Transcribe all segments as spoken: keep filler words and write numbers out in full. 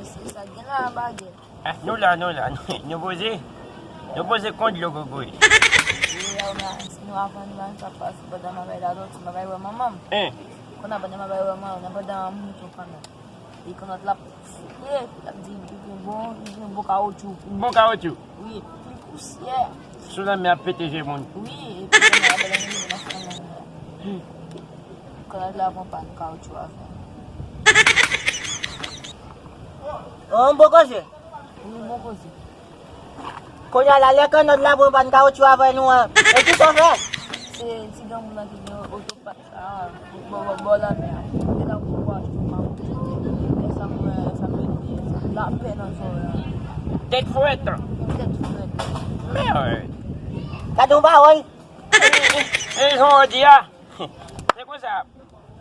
Se sa gen la bagay. Ah, nou la, nou la. Nou poze. Nou poze kont dlo gogo. Wi, yè, mwen, si nou avan nou pa pase pandan m avè dadò, m pa wè manman m. Hein? Kounye a pandan m pa wè manman m, pandan m moute kanal. E kanal la, e, l ap di, li gen bon, li gen bon kawotchou. Bon kawotchou? Wi, li pousyè. Sou lanmè ap pete je moun. Wi, epi kounye a, pandan m rive nan kanal la. Kanal la pran pàn kawotchou avè m. Yon bon koze. Yon bon koze. Kounye a la, lè kanal la pran pàn kawotchou avè nou an, e kisa w fè? Se ti granmoun nan ki gen oto pat sa, bò, bò, bò lanmè a. Li la pou achte yon mawozo. E sa mwen, sa mwen di, lapè nan zòrèy la. Tèt frèt. Tèt frèt. Mèd. Gade yon pawòl. E, e, e, jan w di a. Se konsa,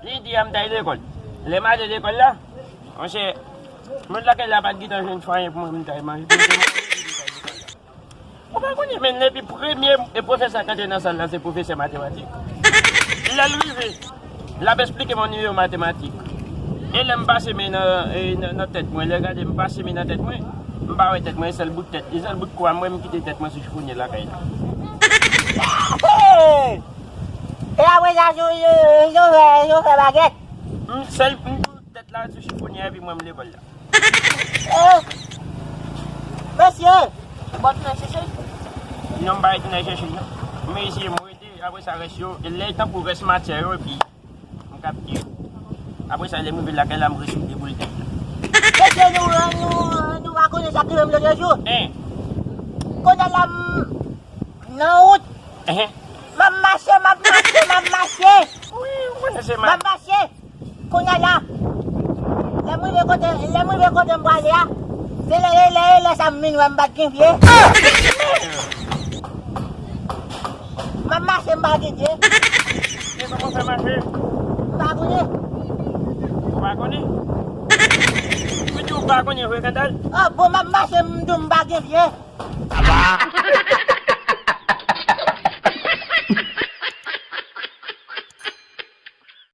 li di a m t al lekòl. Lè m ale lekòl la, monchè, moun lakay la pa t gentan jwenn fè anyen pou mwen, m t al manje. Ou pa konnen, men epi premye e pwofesè k antre nan sal la, se pwofesè matematik. Lè l rive, l ap esplike m yon nimewo matematik. E lè m pase men nan, e, nan, nan tèt mwen, lè l gade m pase men nan tèt mwen, m pa wè tèt mwen, e sèl bout tèt, e sèl bout kwa m wè, m kite tèt mwen sou chifonye lakay la. Hey! E apre sa, yo, yo, yo fè, yo fè bagèt. M sèl, m tout tèt la sou chifonye epi mwen m lekòl la. Eh! Mesye! Ou pa tounen chèche? Non, m pa retounen chèche, non. Men eseye m rete, apre sa rès yo, e lè tankou rès matyè yo, epi m kapte yo. Apre sa, lè m rive lakay la, m resoude pou l tèt la. Mesye, nou, nou, nou pa konnen sa k rive m lòt jou. Hein? Kounye a la, m, nan wout. Hein? M ap mache, m ap mache, m ap mache. Wi, ou konnen se M ap mache. Kounye a la, lè m rive kote, lè m rive kote m prale a, se lè, lè, lè, lè sa m vin wè m pa t gen pye. M ap mache, m pa gen pye. E kòman w fè mache? M pa konnen. Ou pa konnen? Ou di ou pa konnen vre, Kandal? Oh, bon, m ap mache, m di w m pa gen pye.